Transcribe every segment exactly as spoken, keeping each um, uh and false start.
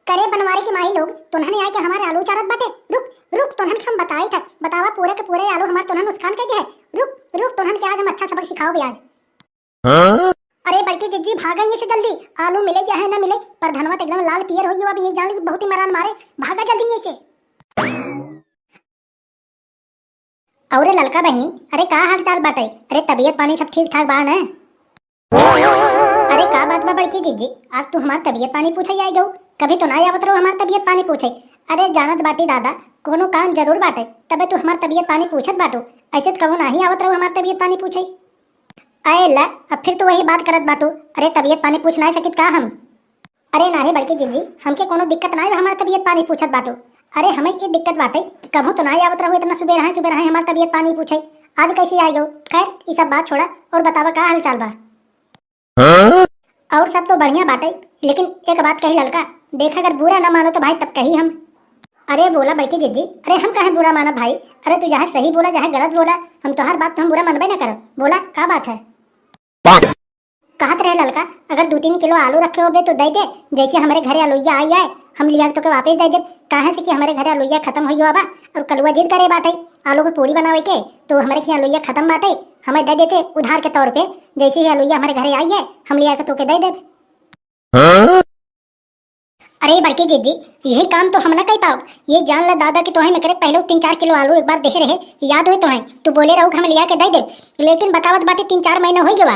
करे बनवारी की माई लोग, तोन्हन आए के हमारे आलू चारत बाटे। रुक, रुक, तोन्हन के हम बताई था। बतावा, पूरे के पूरे आलू हमार तोन्हन नुकसान कर दे है। रुक, रुक, तोन्हन के आज हम अच्छा सबक सिखाओ भी आज। हाँ? अरे बड़की जिज्जी, भागा ये से जल्दी। आलू मिले चाहे ना मिले, पर धनवा तो एकदम लाल पियर हो गया। अब ये जान ली बहुत ही मरान मारे। भागा जल्दी ये से। अउरे ललका बहिनी, अरे का हाल चाल बाटे? अरे तबीयत पानी सब ठीक ठाक बा न? अरे का बात बा बड़की जिज्जी, आज तू हमार तबीयत पानी पूछे आई गऊ? कभी तो ना आवत रहो हमार तबीयत पानी पूछे। अरे जानत बाटी दादा, कोनो काम जरूर बाटे, तबे तू हमार तबीयत पानी पूछत बाटू। ऐसे तो कबो नाही आवत रहो हमार तबीयत पानी पूछे। अरे ला, अब फिर तू वही बात करत बाटू। अरे तबीयत पानी पूछ ना सकित का हम? अरे नाही बड़की जिज्जी, हमके कोनो दिक्कत नाही बा, हमार तबीयत पानी पूछत बाटू। अरे हमें ये दिक्कत बाटे कि कभू तो नाही आवत रहो इतना सुबेर है, सुबेर है हमार तबीयत पानी पूछे। आज कैसे आई गऊ? खैर, ये सब बात छोड़ा और बतावा का हाल चाल बा? हाँ? और सब तो बढ़िया बाटे, लेकिन एक बात कही ललका, देखा अगर बुरा ना मानो तो भाई तब कही हम। अरे बोला बड़की जिज्जी, अरे हम काहे बुरा मानब भाई? अरे तू जहाँ सही बोला, जहाँ गलत बोला, हम तोहार बात तो हम बुरा मानबे ना करब। बोला का बात है? कहत रहे ललका, अगर दू तीन किलो आलू रखे होबे तो दे दे, जैसे हमरे घरे अलुइया आई आए, हम लिया के तोके वापस दे देब। काहे से कि हमरे घरे अलुइया खत्म हो गया बा और कलुआ जिद करे बाटे आलू के पूड़ी बनावे के, तो हमरे के अलुइया खत्म बाटे, हमें दे देते उधार के तौर पे, जैसे ही अलुइया हमरे घरे आई है, हम लिया के तोके दे देब। हाँ? अरे बड़की जिज्जी, यही काम तो हम ना कह पाओ। ये जान ला दादा कि तोहे में करे पहले तीन चार किलो आलू एक बार देहे रहे, याद होई तोहे, तू बोले रहू कि हम लिया के दे दे, लेकिन बतावत बाटे तीन चार महीना हो गवा,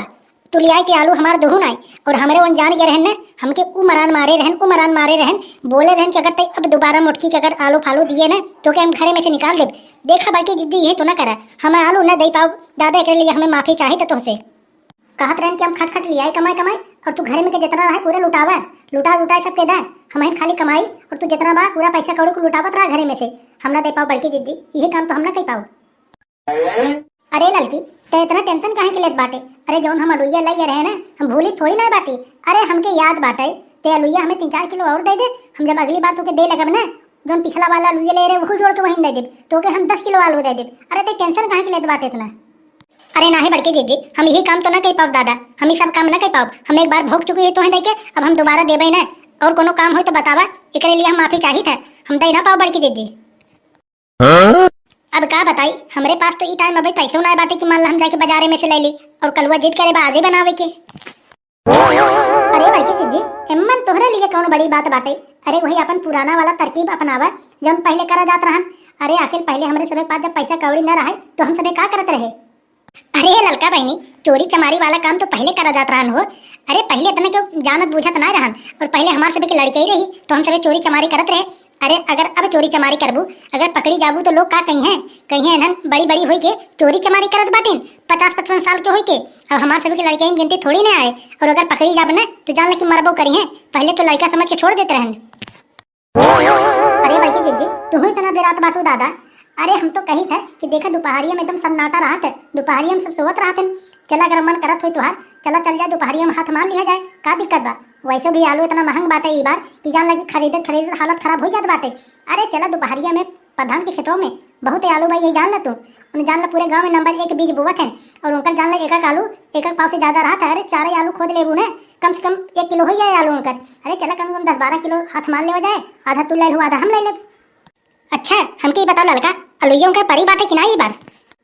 तू लिया के आलू हमार दुहू नाई। और हमरे वन जान गए रहन ना, हमके उ मरान मारे रहन, उ मरान मारे रहन, बोले रहन कि अगर तै अब दोबारा मोटकी के अगर आलू फालू दिए ना, तो के हम घरे में से निकाल देब। देखा बड़की जिज्जी, यही तो ना करा, हम आलू ना दे पाओ दादा, एकरे लिए हमें माफी चाहिए तो तोहसे। कहत रहन कि हम खट खट लियाई कमाई कमाई, और तू घरे में के जितना रहे पूरे लुटावा, लुटा लुटाए सबके दे, हम ही खाली कमाई और तू जितना बा पूरा पैसा कौड़ी को लुटावत रहा घरे में से। हम ना दे पाओ बड़की जिज्जी, यही काम तो हम ना कर पाओ। अरे ललकी, ते इतना टेंशन काहे के लेत बाटे? अरे जौन हम अलुइया लइया रहे ना, हम भूली थोड़ी ना बाटी। अरे हमके याद बाटे, ते अलुइया हमें तीन चार किलो और दे दे, हम जब अगली बार तोके दे लगब ना, जौन पिछला वाला अलुइया ले रहे वहू जोड़ के वहीं दे देब, तोके हम दस किलो आलू दे देब। अरे ते टेंशन काहे के लेत बाटे इतना? अरे नाही बड़की जिज्जी, हम यही काम तो ना कर पाओ दादा, हम ये सब काम ना कर पाओ। हम एक बार भोग चुकी है तोहे दे के, अब हम दोबारा देबे ना। और कोनो काम हो तो बतावा, एकरे लिए हम माफी चाहित है, हम दे ना पाओ बड़की जिज्जी। हाँ? अब का बताई, हमरे पास तो ई टाइम अभी पैसो ना बाटे कि मान ला हम जाके बाजारे में से ले ली और कलुआ जिद करे बा आजे बनावे के। अरे बड़की जिज्जी, एम्मन तोहरे लिए कौन बड़ी बात बाटे? अरे वही अपन पुराना वाला तरकीब अपनावा, जौन पहले करा जात रहन। अरे आखिर पहले हमरे सबे पास जब पैसा कौड़ी न रहे तो हम सबे का करत रहे? अरे ललका बहिनी, चोरी चमारी वाला काम तो पहले करा जात रहन हो। अरे पहले इतना क्यों जानत बूझत ना रहन, और पहले हमार सबे के लड़के ही रही तो हम सबे चोरी चमारी करत रहे। अरे अगर अब चोरी चमारी करबू, अगर पकड़ी जाबू तो लोग का कही हैं? कही हैं इन्हन बड़ी बड़ी होई के चोरी चमारी करत बाटिन, पचास पचपन साल के होई के। अब हमार सबे के लड़के में गिनती थोड़ी ना आए, और अगर पकड़ी जाब ना तो जान ले कि मरबो करी हैं। पहले तो लड़का समझ के छोड़ देत रहन। अरे बड़की जिज्जी, तुहू इतना बेरात बाटू दादा। अरे हम तो कही था कि देखा दोपहरिया में एकदम सन्नाटा रहत है, दोपहरिया में सब सोवत रहत हैं। चला अगर मन करत होई तुहार, चला चल जाए दोपहरिया में हाथ मार लिया जाए, का दिक्कत बा? वैसे भी आलू इतना महंग बाटे ई बार कि जान लगी खरीदत खरीदत हालत खराब हो जात बाटे। अरे चला दोपहरिया में प्रधान के खेतों में बहुत आलू बा, ये जान ला तू। उन्हें जान ला पूरे गांव में नंबर एक बीज बोवत हैं और उनकर जान ला एक एक आलू एक एक पाव से ज्यादा रहत है। अरे चार ही आलू खोद लेबू ना, कम से कम एक किलो हो जाए आलू उनकर। अरे चला कम से कम दस बारह किलो हाथ मार लेवा जाए, आधा तू ले लू आधा हम ले लेब। अच्छा हमके ई बताओ ललका, अलुइया उनकर परी बाटे कि ना ई बार?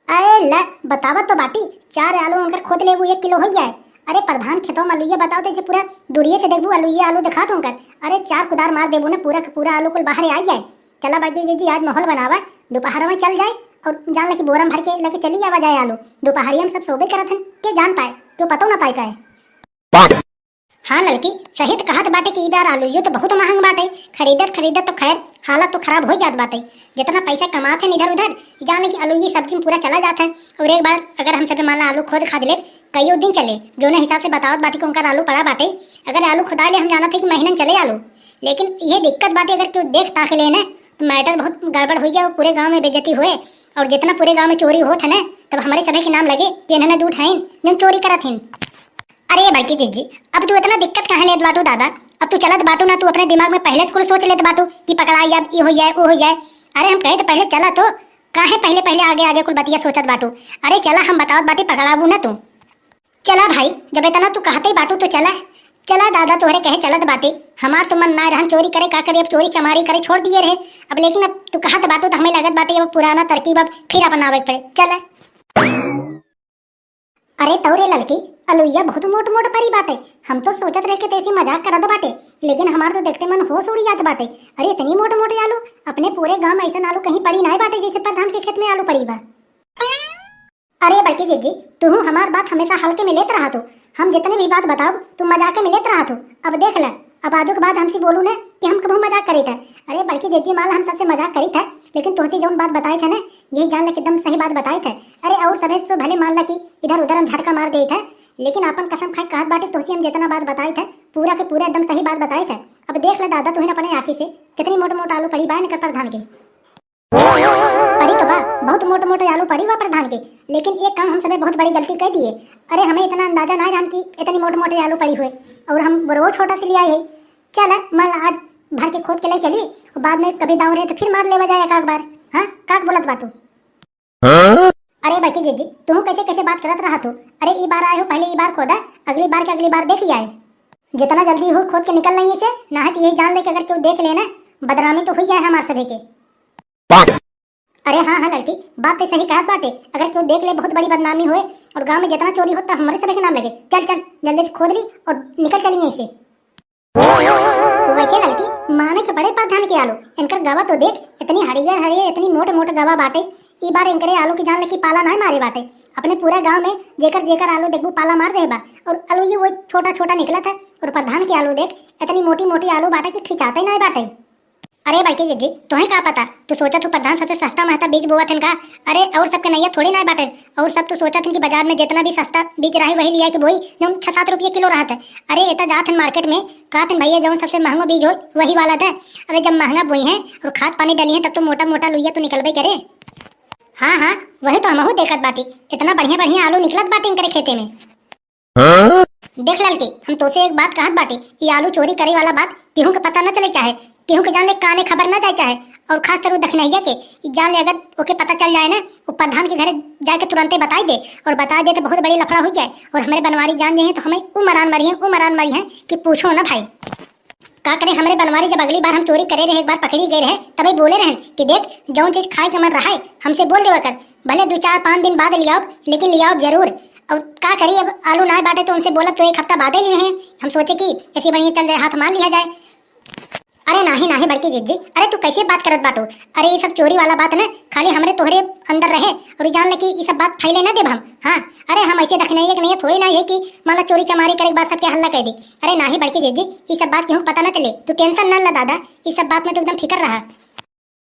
अरे ला बतावत तो बाटी, चार आलू उनकर खोद लेबू एक किलो हो जाए। अरे प्रधान खेतों में अलुइया बताओ तो जे पूरा दूरिये से देखबू अलुइया आलू दिखात उनकर। अरे चार कुदार मार देबू ना पूरा का पूरा आलू कुल बाहर आ जाए। चला बड़की जिज्जी आज माहौल बनावा, दोपहर में चल जाए और जान ला कि बोरम भर के लेके चली जावा जाए आलू। दोपहरिया में सब सोबे करत हन, के जान पाए, क्यों पतो ना पाई पाए। हाँ ललकी, सही तो कहत बाटे कि ई बार आलूयो तो बहुत महंग बाटे, खरीदत खरीदत तो खैर हालत तो खराब हो जात बाटे। जितना पैसा कमात है इधर उधर, जाने कि आलू ये सब्जी में पूरा चला जात है। और एक बार अगर हम सब मान ला आलू खोद खाद ले, कईयो दिन चले, जोने हिसाब से बतावत बाटे कि उनका आलू पड़ा बाटे। अगर आलू खुदा ले हम जानत है कि महीनन चले आलू, लेकिन ये दिक्कत बाटे अगर क्यों देख ताक ले ना तो मैटर बहुत गड़बड़ हो जाए, पूरे गांव में बेइज्जती हुए और जितना पूरे गांव में चोरी होत है ना तब हमारे सभी के नाम लगे कि इन्होंने दू ठाइन जो चोरी करत हैं। अरे बड़की जिज्जी, अब तू इतना दिक्कत काहे लेत बाटू दादा? अब तू चलत बाटू ना, तू अपने दिमाग में पहले से कुल सोच लेत बाटू कि पकड़ाई अब ई हो जाए, वो हो जाए। अरे हम कहे तो पहले चला तो, काहे पहले पहले आगे आगे कुल बतिया सोचत बाटू? अरे चला हम बतावत बाटी पकड़ाबू ना तू। चला भाई, जब इतना तू कहते ही बाटू तो चला। चला दादा तोहरे कहे चलत बाटे, हमार तो मन नाय रहन चोरी करे, का करे, अब चोरी चमारी करे छोड़ दिए रहे। अब लेकिन अब तू कहत बाटू तो हमें लगत बाटे अब पुराना तरकीब अब फिर अपनावे के पड़े। चल। अरे तौ रे ललकी, अलुइया बहुत मोट मोट परी बाटे। हम तो सोचत रहे कि तैसी मजाक करत बाटे, लेकिन हमार तो देखते मन होश उड़ी जात बाटे। अरे इतनी मोट मोट आलू, अपने पूरे गांव में ऐसन आलू कहीं पड़ी नाय बाटे जैसे प्रधान के खेत में आलू पड़ी बा। अरे बड़की जिज्जी, तुहू हमार बात हमेशा हल्के में लेत रहत हो। हम जितने भी बात बताओ, तू मजाक में लेत रहत हो। अब देख ले, अब आजू के बाद हमसे बोलू न कि हम कबहू मजाक करी थे। अरे बड़की जिज्जी, मान ला हम सबसे मजाक करी थे, लेकिन तोहसे जौन बात बताई थे ना, यही जान ले कि एकदम सही बात बताई थे। अरे और सबे से भले मान ला कि इधर उधर हम झटका मार दे थे, लेकिन आपन कसम खाए कहत बाटे तोहसे हम जितना बात बताई थे, पूरा के पूरा एकदम सही बात बताई थे। अब देख ले दादा, तुहिन अपने आँखी से कितनी मोट मोट आलू पड़ी बा इनकर प्रधान के। परी तो बा, बहुत मोट मोटे आलू पड़ी बा प्रधान के, लेकिन एक काम हम सबे बहुत बड़ी गलती कर दिए। अरे हमें इतना अंदाजा ना रहन कि इतनी मोट मोटे आलू पड़ी हुए, और हम बोरवो छोटा से ले आए है। चल, मान ला आज भर के खोद के ले चली, और बाद में कभी दाव रहे तो फिर मार लेवा जाए एक आध बार। हाँ, का बोलत बाटू? हाँ? अरे बड़की जिज्जी, तू कैसे कैसे बात करत रहा तू? अरे ई बार आए हो, पहले ई बार खोदा, अगली बार के अगली बार देख ही आए। जितना जल्दी हो खोद के निकल नहीं से, ना है तो यही जान ले कि अगर क्यों देख लेना, बदनामी तो हुई जाए हमार सभी के। अरे हाँ, हाँ लड़की, बात तो सही कहत बाटे। अगर क्यों देख ले, बहुत बड़ी बदनामी होए और गांव में जितना चोरी होता, हमारे सभी के नाम लगे। चल, चल, जल्दी से खोद ली और निकल चली यहीं से। वैसे लड़की, माने के बड़े प्रधान के आलू, इनकर गवा तो देख, इतनी हरियर हरियर, इतनी मोटे मोटे गवा बाटे। ई बार इनकरे आलू की जान ले कि पाला नाय मारे बाटे। अपने पूरा गांव में जेकर जेकर आलू देखबू, पाला मार दे बा। और आलू ये वो छोटा छोटा निकलत है, और प्रधान के आलू देख, इतनी मोटी मोटी आलू बाटे कि खिंचाते ही नाय बाटे। अरे बड़की जिज्जी, तुहें का पता, तू सोचत हो प्रधान सबसे सस्ता महता बीज बोवत हन का? अरे और सबके नैया थोड़ी ना बाटे, और सब तू सोचत हन कि बाजार में जितना भी सस्ता बीज रहे वही लिया के बोई, जौन छह सात रुपये किलो रहत है। अरे एता जात हन मार्केट में, कहत हन भैया जौन सबसे महंगो बीज हो वही वाला दे। अरे जब महंगा बोई है और खाद पानी डाली है तब तो मोटा मोटा लुइया तो निकलबे करे। हाँ हाँ, वही तो हमहू देखत बाटी, इतना बढ़िया बढ़िया आलू निकलत बाटे इनकरे खेते में। हाँ? देख ललकी, हम तोसे एक बात कहत बाटी, ई आलू चोरी करे वाला बात केहू के पता न चले चाहे, केहू के जाने काने खबर न जाए चाहे, और खास तरह दखिनैया के, ई जान ले अगर ओके पता चल जाए ना, वो प्रधान के घरे जाके तुरंते बताई दे, और बताई दे तो बहुत बड़ी लफड़ा हो जाए, और हमरे बनवारी जान जाए तो हमें उ मरान मरी है, उ मरान मरी है कि पूछो ना भाई। का करे हमरे बनवारी, जब अगली बार हम चोरी करे रहे, एक बार पकड़ी गए रहे, तबे बोले रहन कि देख, जौन चीज खाए के मन रहा है, हमसे बोल देवा कर, भले दो चार पाँच दिन बाद लियाओ, लेकिन लियाओ जरूर। और का करी, अब आलू ना बाटे तो उनसे बोलब तो एक हफ्ता बादे लिए हैं। हम सोचे कि ऐसी बढ़िया चल जाए, हाथ मार लिया जाए। अरे नाही नाही बड़की जिज्जी, अरे तू कैसे बात करत बाटू? अरे ये सब चोरी वाला बात ना खाली हमरे तोहरे अंदर रहे, और ये जान ले कि ये सब बात फैले ना देब हम। हाँ, अरे हम ऐसे दखिनैया के नहीं थोड़ी ना है कि मान ला चोरी चमारी करे के बाद सबके हल्ला कर दी। अरे नाही बड़की जिज्जी, ये सब बात केहू के पता ना चले, तू टेंशन ना ला दादा, ये सब बात में तू एकदम फिकर रहा।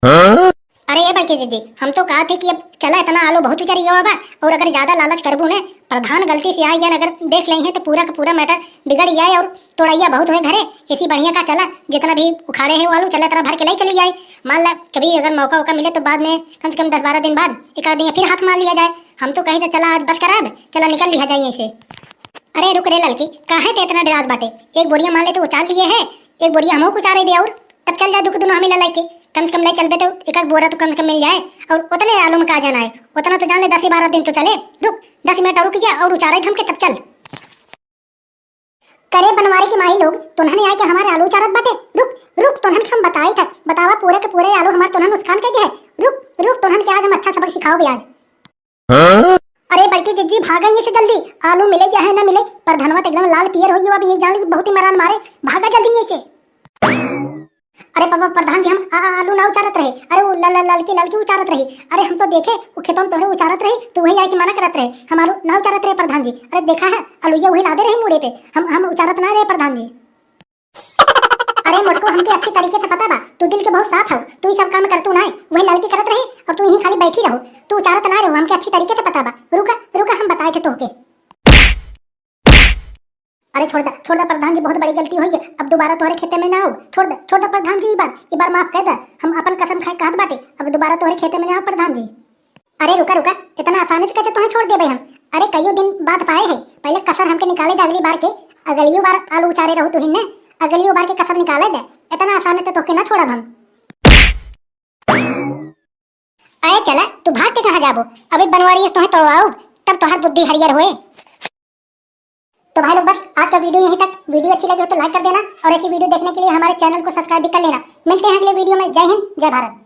हाँ? अरे ए बड़की जिज्जी, हम तो कहत है कि अब चला, इतना आलू बहुत उचर गवा बा, और अगर ज्यादा लालच करबू ने, प्रधान गलती से आई जान अगर देख लेई है तो पूरा का पूरा मैटर बिगड़ जाए और तोड़ैया बहुत होए घरे। ऐसी बढ़िया का चला, जितना भी उखाड़े है वो आलू चला इतना भर के ले चली जाए। मान ला कभी अगर मौका वौका मिले तो बाद में कम से कम दस बारह दिन बाद एक आध दिन फिर हाथ मार लिया जाए। हम तो कहे तो चला आज बस कराब, चला निकल लिया जाए ऐसे। अरे रुक रे ललकी, काहे ते इतना डरात बाटे? एक बोरिया मान ले तो उचार लिए है, एक बोरिया हमहू को उचारे दे और तब चल जाए दुख दुनो हमें ललाई के। कम से कम ले चलबे तो एक आध बोरा तो कम से कम मिल जाए। और उतने आलू में का जाना है, उतना तो जान ले दस ही बारह दिन तो चले। रुक, दस मिनट और रुक जा और उचारे थम के तब चल। करे बनवारी की माई लोग, तोन्हन आए के हमारे आलू उचारत बाटे। रुक, रुक, तोन्हन के हम बताई था, बतावा पूरे के पूरे आलू हमार तोन्हन नुकसान कर दिया है। रुक, रुक, तोन्हन के आज हम अच्छा सबक सिखाओ भी आज। हाँ? अरे बड़की जिज्जी, भागा ये से जल्दी, आलू मिले चाहे ना मिले, प्रधानवा तो एकदम लाल पियर हो गया, अब ये जान ली बहुत ही मरान मारे, भागा जल्दी ये से। अरे बाबा प्रधान जी, हम आ, आ, आलू ना उचारत रहे, अरे वो ल, ल, ललकी ललकी उचारत रही, अरे हम तो देखे वो खेतों में तोहरे उचारत रही, तो वही आके मना करत रहे, हम आलू ना उचारत रहे प्रधान जी, अरे देखा है आलू ये वही लादे रही मूड़े पे, हम हम उचारत ना रहे प्रधान जी। अरे मोटको, हमके अच्छी तरीके से पता बा, तू दिल के बहुत साफ हौ, तू ई सब काम करतू नाय। वही लड़की करत रही और तू यहीं खाली बैठी रहो, तू उचारत ना रहो, हमके अच्छी तरीके से पता बा। रुका, रुका, हम बताए थे तोहके। अरे छोड़ दा, छोड़ दा प्रधान जी, बहुत बड़ी गलती हुई है, अब दोबारा तोहरे खेते में ना आओ। छोड़ दा, छोड़ दा प्रधान जी, ई बार, ई बार माफ कर दा, हम अपन कसम खाए कहत बाटे, अब दोबारा तोहरे खेते में ना आओ प्रधान जी। अरे रुका, रुका, इतना आसानी से कैसे तुम्हें छोड़ देबे हम? अरे कईयो दिन बाद पाए है, पहले कसर हमके निकाले दे अगली बार के। अगलियो बार आलू उचारे रहू तुहिन ने, अगलियो बार के कसर निकाले दे, इतना आसानी से तोहके ना छोड़ब हम। अरे चला, तू भाग के कहाँ जाबो? अभी बनवारी तुम्हें तोड़वाओ, तब तोहर बुद्धि हरियर होए। तो भाई लोग, बस आज का वीडियो यहीं तक। वीडियो अच्छी लगी हो तो लाइक कर देना और ऐसी वीडियो देखने के लिए हमारे चैनल को सब्सक्राइब भी कर लेना। मिलते हैं अगले वीडियो में। जय हिंद, जय भारत।